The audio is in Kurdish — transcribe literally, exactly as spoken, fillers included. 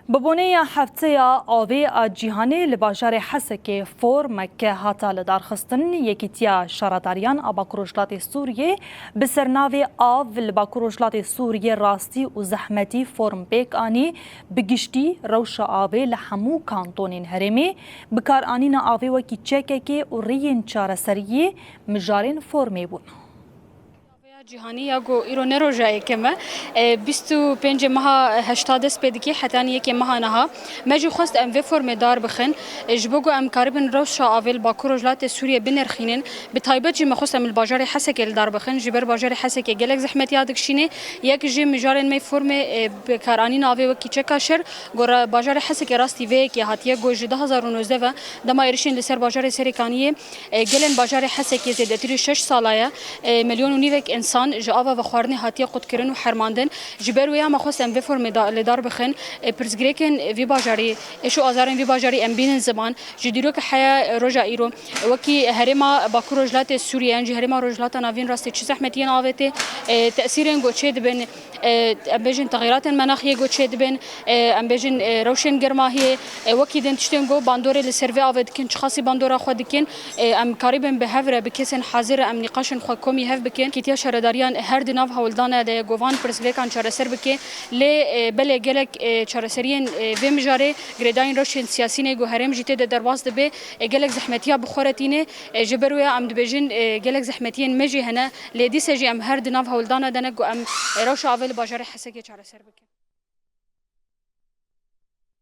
Bi boneya Hefteya Avê a Cîhanê li bajarê Hesekê formeke hata lidarxistin. Yekîtiya Şaredariyan a Bakur Rojhilatê Sûriyê bi sernavê Av li Bakur Rojhilatê Sûriyê rastî û zehmetî form pêk anî. Bi giştî rewşa avê li hemû kantonên herêmê, bikaranîna avê wekî çekekê û rêyên çareseriyê mijarên formê bûn. Cîhanî ya ku îro ne roja yekem e, e, bîst û pêncê meha heşta dest pê dikê, hetanî yekê meha niha. Me jî xwest em vê formê dar bixin, e, ji bo ku em karibin rewşa avê li Bakur Rojhilatê Sûriyê binirxînin. Bi taybet jî me xwest em li bajarê Hesekê li dar bixin. Ji ber bajarê Hesekê gelek zehmetiya dikişîne. Yek ji mijarên me formê, e, bikaranîna avê wekî çeka şer, ku re-, bajarê Hesekê rastî vê yekê hatiye, ku ji du hezar û nozdeh ve dema êrişên li ser bajarê Serê Kaniyê, e, gelên bajarê Hesekê zêdetirî şeş sala ye. E, milyon û nîvek însan ji ava vexwarinê hatiye qutkirin û hermandin. Ji ber wê ya me xwest em vê formê da, li dar bixin. E, pirsgirêkên vî bajarî, êş û azarên vî bajarî em bînin ziman. Ji dîroka heya roja îro, wekî herêma Bakur Rojhilatê Sûriyê yan jî herêma Rojhilata Navîn rastî çi zehmetiyên avê tê, e, tesîrên ku çê dibin, e, em bêjin texîratên menaxiyê ku çê dibin, e, em bêjin, e, rewşên germahiyê, e, wekî din tiştên ku bandorê li ser vê avê dikin, çiqasî bandora xwe dikin, e, em karîbin bi hev re, bi kesên hazir re em nîqaşên xwe komî hev bikin. Kîtiya şaredariyan her di nav hewldana de ye ku van pirsgirêkan çareser bike, lê, e, belê gelek, e, çareseriyên, e, vê mijarê girêdayîn rewşên siyasî ne ku herêm jî tê de derbas dibe, e, gelek zehmetiya bi xwe re tîne. E, ji ber wê ya em dibêjin, e, gelek zehmetiyên me jî hene, lê dîse jî em her di nav hewldana de ne ku em, e, rewşa avê li bajarê Hesekê çareser bikin.